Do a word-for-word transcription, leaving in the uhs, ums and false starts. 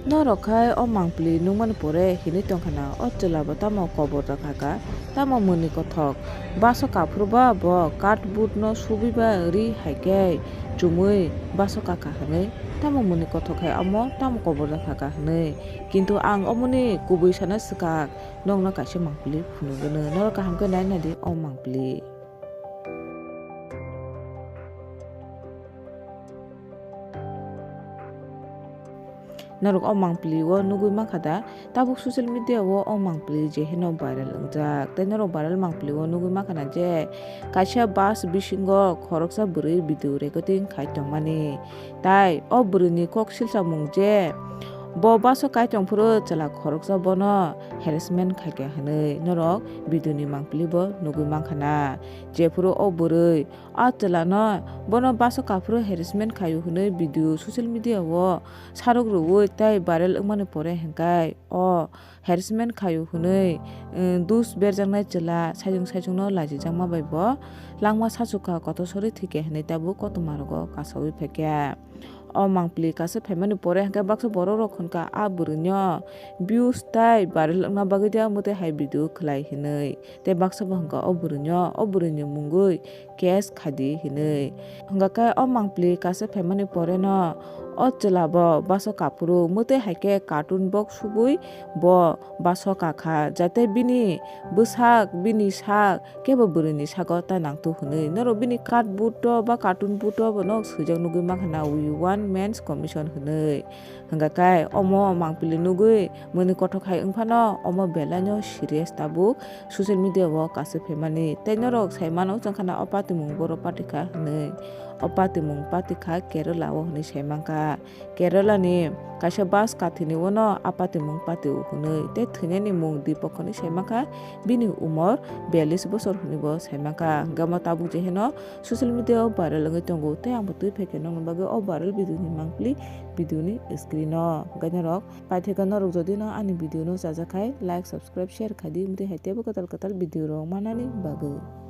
Norok khai o mangpili nukmani pore hinwi tongkhana, o chwla bo tamo kobor da khaka, tamo mwnwi kothok. Baso kaphuru ba bo cardboard no subui ba ri hai khe chumui baso kaka hwnwi, tamo mwnwi kothok hai omo tamo kobor da khaka hwnwi. Kintu ang omoni kubui sana swkak, nokno kaisa mangpili phunugwno. Norok kaham khe nai nadi o mangpili. Norok o mangpili o nugwi mankha da, tabuk social media o o mangpili je heno viral wngjak. Tei norok viral mangpili o nugwi mankha na je kaisa bus bisingo khoroksa bwrwi video recording khai tongmani. Tai o bwrwini kok silsamung je bo bus o kai tongphuru chwla khoroksa bono harassment khaikha hwnwi norok video ni mangpili bo nugwi mankha na. Jephuru o bwrwi a chwlano bono bus o kaphuru harassment khaio hwnwi video social media o sarok rwui tei viral wngmani pore hwnkhai o harassment khaio hwnwi, eh, dus berjaknai chwla saichung saichungno lachijakma bai bo langma sachukha kotor sori thwikha hwnwi tabuk kotorma rogo kasaui phaikha. O mangpili kaisa phaimani pore hwnkhe baksa borok rok hwnkha a bwrwino views tai viral wngna bagwi de mwtai hai video khlai hinwi. Tei baksa bo hwnkha o bwrwino o bwrwini mungwi case khadi hinwi. Hwnkha khe o mangpili kaisa phaimani poreno o chwla bo bus o kaphuru mwtai hai khe carton box subui bo bus o kakha, jate bini bwsak, bini sak kebo bwrwini sago ta nangthu hwnwi. Norok bini cardboard o ba carton board o bono swijak nugwi mankha na, "We want men's commission" hwnwi. Hwnkha khe omo mangpili nugwi mwnwi kothok hai wngphano omo belaino serious tabuk social media o kasu phaimani. Tei norok sai mano chwngkhana o patimung boro patikha hwnwi. O patimung patikha Kerala o hwnwi sai mankha. Kerala ni kaisa bus kathini uano a patimung patio hwnwi. Tei thwinani mung Deepak hwnwi sai mankha. Bini umor biyallis bosor hwnwi bo sai mankha. Hwnkhe omo tabuk je heno social media o viral wngwi tongo. Tei ang bo twi phaikha nokni bagwi o viral video ni mangpili video ni screen o. Hwnkhe norok paithakha norok jodi no ani video no chajakhai like, subscribe, share khaidi, wngtwi hai teibo kwtal kwtal video rok manani bagwi.